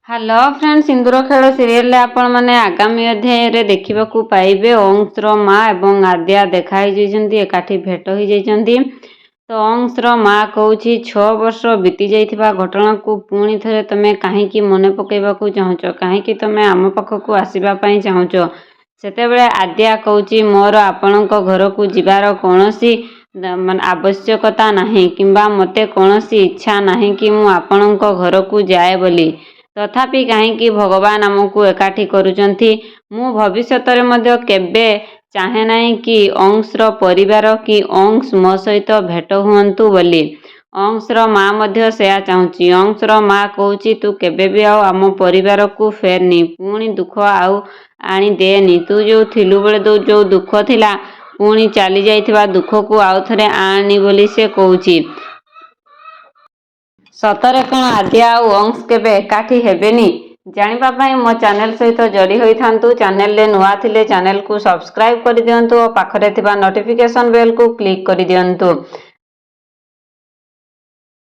Hello friend, ସିନ୍ଦୁର ଖେଳ ସିରିଏଲରେ ଆପଣମାନେ ଆଗାମୀ ଅଧ୍ୟାୟରେ ଦେଖିବାକୁ ପାଇବେ, ଅଂଶର ମା ଏବଂ ଆଦ୍ୟା ଦେଖା ହେଇଯାଇଛନ୍ତି, ଏକାଠି ଭେଟ ହେଇଯାଇଛନ୍ତି। ତ ଅଂଶର ମା କହୁଛି, 6 ବର୍ଷ ବିତି ଯାଇଥିବା ଘଟଣାକୁ ପୁଣି ଥରେ ତମେ କାହିଁକି ମନେ ପକାଇବାକୁ ଚାହୁଁଛ? କାହିଁକି ତମେ ଆମ ପାଖକୁ ଆସିବା ପାଇଁ ଚାହୁଁଛ? ସେତେବେଳେ ଆଦ୍ୟା କହୁଛି, ମୋର ଆପଣଙ୍କ ଘରକୁ ଯିବାର କୌଣସି ମାନେ ଆବଶ୍ୟକତା ନାହିଁ କିମ୍ବା ମୋତେ କୌଣସି ଇଚ୍ଛା ନାହିଁ କି ମୁଁ ଆପଣଙ୍କ ଘରକୁ ଯାଏ ବୋଲି। ତଥାପି କାହିଁକି ଭଗବାନ ଆମକୁ ଏକାଠି କରୁଛନ୍ତି? ମୁଁ ଭବିଷ୍ୟତରେ ମଧ୍ୟ କେବେ ଚାହେଁ ନାହିଁ କି ଅଂଶର ପରିବାର କି ଅଂଶ ମୋ ସହିତ ଭେଟ ହୁଅନ୍ତୁ ବୋଲି। ଅଂଶର ମା ମଧ୍ୟ ସେୟା ଚାହୁଁଛି। ଅଂଶର ମା କହୁଛି, ତୁ କେବେ ବି ଆଉ ଆମ ପରିବାରକୁ ଫେରନି, ପୁଣି ଦୁଃଖ ଆଉ ଆଣିଦେନି। ତୁ ଯେଉଁ ଥିଲୁ ବେଳେ ଯେଉଁ ଦୁଃଖ ଥିଲା, ପୁଣି ଚାଲି ଯାଇଥିବା ଦୁଃଖକୁ ଆଉ ଥରେ ଆଣନି ବୋଲି ସେ କହୁଛି। ସତରେ କ'ଣ ଆଦ୍ୟା ଆଉ ଅଂଶ କେବେ ଏକାଠି ହେବେନି? ଜାଣିବା ପାଇଁ ମୋ ଚ୍ୟାନେଲ ସହିତ ଯୋଡ଼ି ହୋଇଥାନ୍ତୁ। ଚ୍ୟାନେଲରେ ନୂଆ ଥିଲେ ଚ୍ୟାନେଲକୁ ସବସ୍କ୍ରାଇବ୍ କରିଦିଅନ୍ତୁ ଓ ପାଖରେ ଥିବା ନୋଟିଫିକେସନ୍ ବେଲ୍କୁ କ୍ଲିକ୍ କରିଦିଅନ୍ତୁ।